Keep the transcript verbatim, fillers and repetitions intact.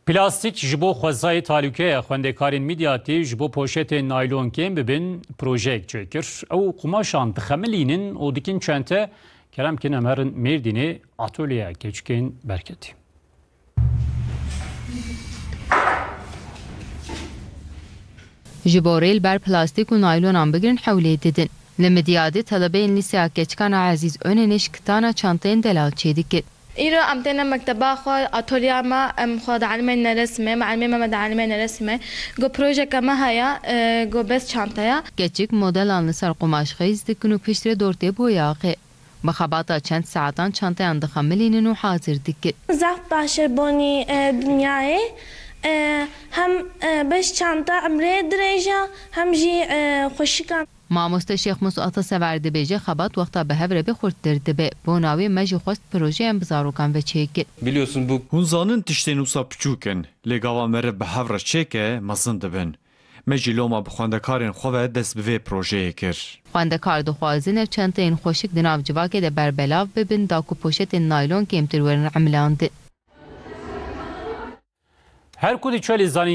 Plastîk ji bo xwezayê talûkeya xwendekarên Midyatê ji bo poşetên naylon kêm bibin, projeyek çêkir. Ew qumaşan dixemilînin û dikin çente. Kerem kin em herin Mêrdînê, atolyeya keçikên Berketî. Ji bo rê li ber plastîk û naylonan bigirin hewlê didin. Li Midyadê telebeyên Lîseya Keçikan a Ezîz Önenê ji kitana çanteyên delal çêdikin. Îro em têne mekteba xwe, atolyeya me, em xwe dielîmên neresimê, meelmê me me dielîmên neresimê. Go projeke me heye, e, go bes çanteya. Keçik modelan li ser qumaş xêz dikin û piştre dor tê boyaxê. Bi xebata çend saetan çanteyan dixemilînin û hazir dikin. Zaf baş e bonî, e, dinyayê. E, hem, e, beş çanta emrê dirêj e, hem jî, e, xweşik e. Mamoste Şêxmus Atasever dibêje, xebat wexta bi hev re bê xurttir dibe. Bona wê me jî xwest projeyan bi zarokan ve çêkin. Biliyorsun bu Hûn zanin tiştên wisa piçûk in, lê gava meriv bi hev re çêke, mezin dibin. Me jî loma bi xwendekarên xwe ve dest bi vê projeyê kir. Xwendekar dixwazin ev çenteyên xweşik di nav civakê de berbelav bibin, da ku poşetên naylon kêmtir werin emilandin. Her ku diçe lê zanîn